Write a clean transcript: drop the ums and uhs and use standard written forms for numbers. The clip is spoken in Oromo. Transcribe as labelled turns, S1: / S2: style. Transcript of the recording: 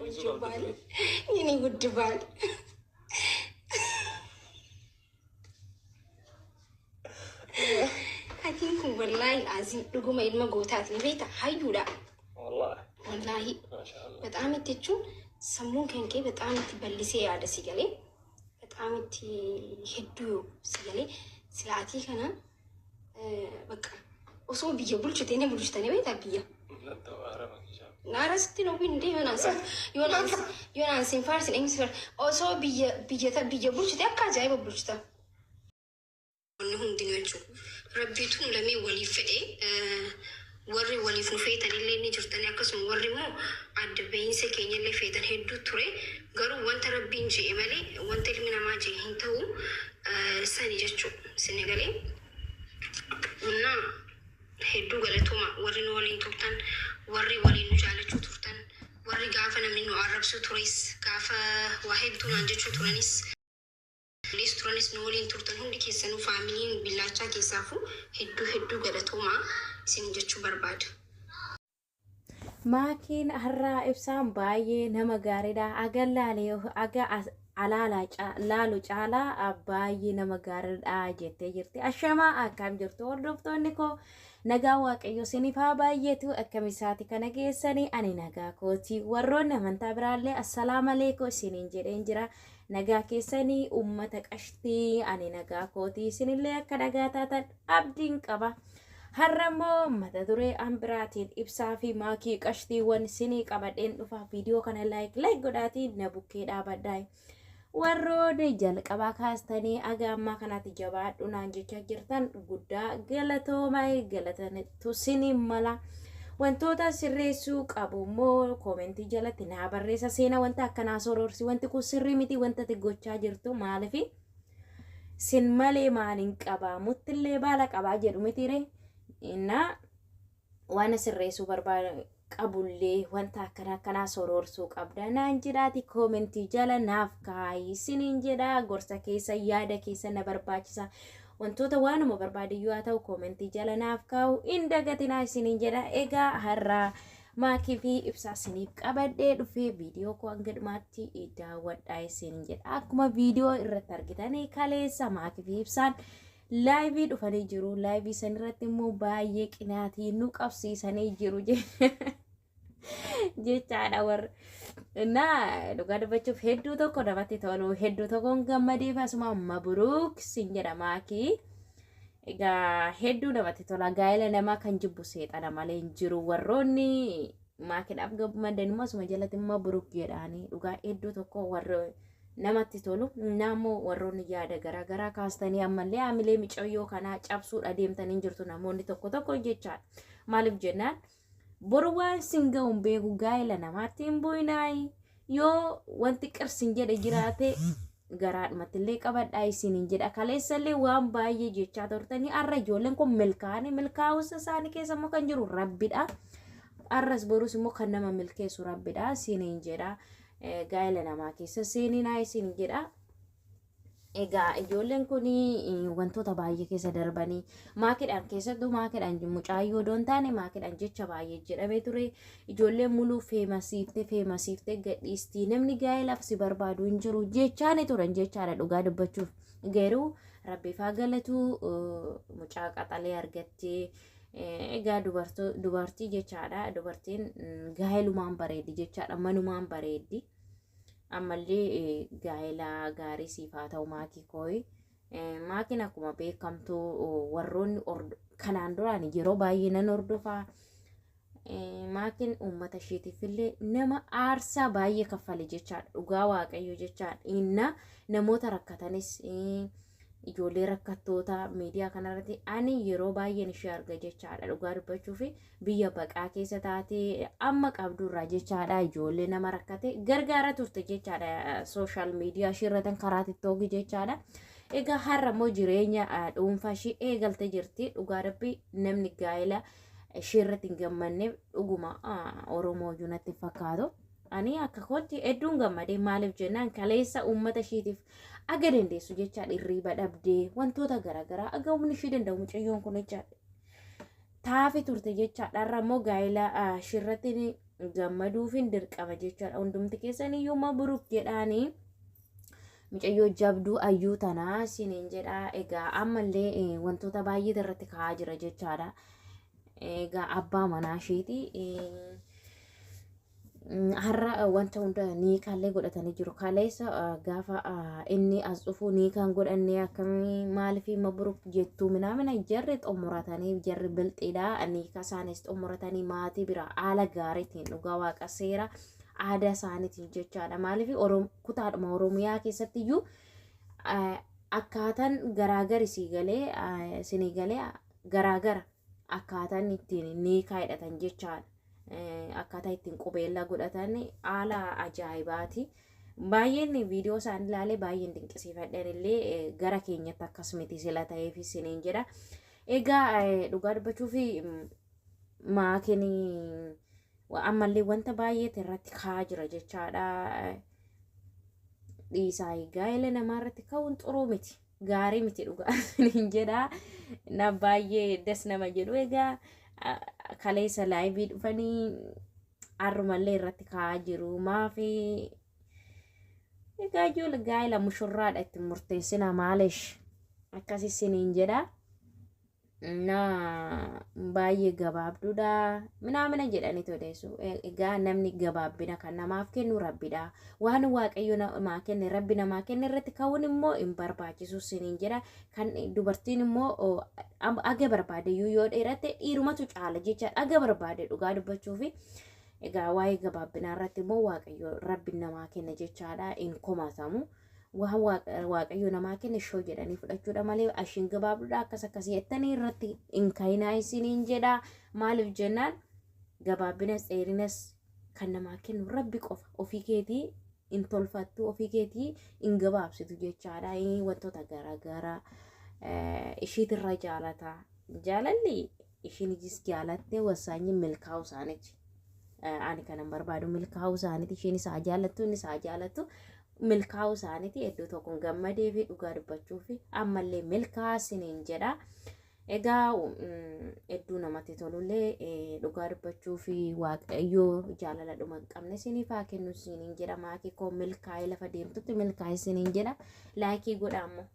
S1: ቆንጆ ባል፣ የኔ ውድ ባል። Atiin kun wallaahi aziim dhuguma ilma gootaati ni beekta hayyuudha.
S2: Wallaahi.
S1: Wallaahi
S2: Maashaallah.
S1: በጣም itti jechuun sammuun kan kee በጣም itti bal'isee yaada si galee በጣም itti hedduu si galee silaatii kana bakka osoo biyya bulchite ni bulchitanii beektaa biyya.
S2: Natti haara makishaa.
S1: Naara sitti dhowwiin indee yoonaan sin faarsin eenyu si faarsin osoo biyya biyya biyya bulchite akka ajaa'iba bulchita. Wanni hundinuu jechuudha. Rabbiitu nu lameen waliif fedhe warri waliif nu feetan illee ni jirtani akkasuma warri immoo adda bahiinsa keenya illee feetan hedduu ture garuu wanta rabbiin je'e malee wanta ilmi namaa je'e hin ta'u sani jechuudha. Isin galee innaa hedduu galatooma warri nu waliin turtan warri waliin nu jaalachuu turtan warri gaafa namni nu arrabsuu tures gaafa waa hedduu naan jechuu turanis lees turanis nu waliin turtan hundi keessanuu faamiliin billaachaa keessaafuu hedduu hedduu galatoomaa isin jechuu barbaada.
S3: Maakiin har'aa ibsaan baay'ee nama gaariidha. Aga laalee aga alaala laalu caalaa baay'ee nama gaariidha jettee jirti. Ashamaa akkam jirtu hordoftoonni koo nagaa waaqayyo isiniif haa baay'eetu akkam isaati kana geessanii ani nagaa kooti. Warroonni amantaa biraallee assalaamu aleekum isiniin jedheen jira. Nagaa keessanii uummata qashtii ani nagaa kooti isinillee akka nagaa taatan abdiin qaba. Har'a immoo mata duree an biraatiin ibsaa fi maakii qashtiiwwan isinii qabadheen dhufa. Viidiyoo kana laayik laayik godhaatii na bukkee dhaabadhaa. Warroonni jalqabaa kaastanii aga ammaa kanatti jabaadhu naan jechaa jirtan guddaa galatoomaa galatanitu isinii mala. Wantoota sirreessuu qabu immoo koomentii jalatti naa barreessa seenaa wanta akkanaa sororsi wanti kun sirrii miti wanta ati gochaa jirtu maalifi sin malee maaliin qabaa muttillee baala qabaa jedhu mitiire innaa waan sirreessuu barbaadu qabullee wanta akkana akkanaa soroorsuu qabda naan jedhaati koomentii jala naaf kaayi siniin jedha gorsa keessa yaada keessa na barbaachisa wantoota waanuma barbaadiyyuu haa ta'u koomentii jala naaf kaa'u hin dagatinaa isiniin jedha egaa har'aa maakii fi ibsaa isiniif qabadhee dhufee viidiyoo koo hanga dhumaatti daawwadhaa isiniin jedha akkuma viidiyoo irratti argitanii kaleessa maakii fi ibsaan laayivii dhufanii jiru laayivii san irratti immoo baay'ee qinaatii nu qabsiisanii jiru jechaadha warra innaa dhugaa dubbachuuf hedduu tokko namatti tolu hedduu tokkoon gammadeef asuma mabruuk sin jedha maakii egaa hedduu namatti tola gaa'ela namaa kan jibbu seexana malee hin jiru warroonni maakiidhaaf gammadan immoo asuma jalatti mabruuk jedhaanii dhugaa hedduu tokko warra namatti tolu naammoo warroonni yaada garaagaraa kaastanii ammallee haamilee micayyoo kanaa cabsuudha deemtanii jirtu namoonni tokko tokko jechaadha maaliif jennaan Boru waan sin ga'u hin beeku gaa'ela namaatti hin bu'inaayi. Yoo wanti qirsin jedhe jiraate garaadhumatti illee qabadhaa isiniin jedha. Kaleessa illee waan baay'ee jechaa turtanii har'a ijoolleen kun milkaa'anii milkaa'uusa isaanii keessa immoo kan jiru rabbidha. Har'as borus immoo kan nama milkeessu rabbidha isiniin jedha. Gaa'ela namaa keessa seeninaa isiniin jedha. Egaa ijoolleen kun wantoota baay'ee keessa darbanii maakiidhaan keessattuu maakiidhaan mucaayyoo odoo hin taane maakiidhaan jecha baay'ee jedhamee ture. Ijoolleen muluu feemasiiftee feemasiiftee gadhiistii namni gaa'elaaf si barbaadu hin jiru jechaani turan jechaadha dhugaa dubbachuuf. Garuu rabbiif haa galatu mucaa qaxalee argattee egaa dubartii jechaadha dubartiin gaa'elumaan bareeddi jechaadha manumaan bareeddi. Ammallee gaa'ela gaarii siif haa ta'u maakii kooyi. Maakiin akkuma beekamtu warroonni kanaan duraan yeroo baay'ee nan hordofaa. Maakiin uummata isheetiif illee nama aarsaa baay'ee kaffale jechaadha. Dhugaa waaqayyo jechaadha. Inna namoota rakkatanis ijoollee rakkattoota miidiyaa kanarratti ani yeroo baay'een ishee arga jechaadha. Dhugaa dubbachuuf biyya baqaa keessa taatee amma qabdurraa jechaadha ijoollee nama rakkate gargaara turte jechaadha sooshaal miidiyaa ishee irratti karaa tiktookii jechaadha. Egaa har'a immoo jireenya dhuunfaa ishee eegalte jirti dhugaa rabbi namni gaa'ela ishee irratti hin gammanneef dhuguma Oromoo iyyuu natti hin fakkaatu. Ani akka kootti hedduun gammadee maaliif jennaan kaleessa uummata isheetiif aga dandeessu jechaadha hirriiba dhabdee wantoota garaagaraa aga humni ishee danda'u mucayyoon kun jechaadha. Taafi turte jechaadha. Har'a immoo gaa'ela ishirratti Gammaduufin dirqama jechuudha. Hundumti keessan iyyuu mabruuk jedhaanii. Mucayyoo jabduu ayyuu tanaa isiniin jedha. Egaa ammallee wantoota baay'ee irratti ka'aa jira jechaadha. Egaa abbaa manaa isheeti. Har'a wanta hunda niikaallee godhatanii jiru. Kaleessa gaafa inni as dhufu niikaan godhannee akkamii maaliif mabruuk jettuu minaamina jarri xumuratanii jarri bilxiidha. Niika isaanis xumuratanii maatii bira haala gaariitiin dhugaa waaqa seera aadaa isaaniitiin jechaadha. Maaliif kutaadhuma Oromiyaa keessatti iyyuu akkaataan garaagari sii galee sinii galee garaagara akkaataan ittiin niikaa hidhatan jechaadha. Akkaataa ittiin qubeellaa godhatan haala ajaa'ibaati. Baay'een viidiyoo isaan ilaalee baay'een dinqisiifadhan illee gara keenyatti akkas miti sila ta'eef isiniin jedha. Egaa dhugaa dubbachuuf maakiin ammallee wanta baay'eetu irratti ka'aa jira jechaadha. Dhiisaa gaa'ela namaa irratti ka'uun xuruu miti. Gaarii miti dhugaa isiniin jedha. Na baay'ee das nama jedhu. Egaa kaleessa laayivii dhufanii har'umallee irratti ka'aa jiru. Maafi egaa ijoollee gaa'ela mushurraadha itti murteessina maalish akkas isiniin jedha. Na baay'ee gabaabduudha minaamina jedhanii odeessu. Egaa namni gabaabbina kan namaaf kennu rabbidha. Waan waaqayyo namaa kenne rabbi namaa kenne irratti ka'uun immoo hin barbaachisu isiniin jedha. Kan dubartiin immoo aga barbaade iyyuu yoo dheeratte dhiirumatu caala jecha aga barbaade dhugaa dubbachuufi. Egaa waa'ee gabaabbinaa irratti immoo waaqayyo rabbi namaa kenna jechaadha hin komatamu. Waan waaqayyo namaa kenne shoo jedhanii fudhachuudha malee ashiin gabaabduudha akkas akkasii jettanii irratti hin ka'inaa isiniin jedha. Maaliif jennaan gabaabbinas dheerinas kan namaa kennu rabbi qofa. Ofii keetii hin tolfattu, ofii keetii hin gabaabsitu jechaadha. Wantoota garaagaraa ishiitirra jaalata. Jaalalli ishiinis jaalattee wasaanyi milkaa'uu isaaniiti. Ani kanan barbaadu milkaa'uu isaaniiti. Isheen isaa jaalattu inni isaa jaalattu milkaa'uu isaaniiti. Iddoo tokkoon gammadee fi dhugaa dubbachuu fi ammallee milkaa'aa isiniin jedha. Egaa hedduu namatti tolullee dhugaa dubbachuu fi waaqayyoo jaalala dhuma hin qabne isiniif haa kennu isiniin jedha. Maakii koo milkaa'ee lafa deemtutti milkaa'ee isiniin jedha. Laayikii godhaa ammoo.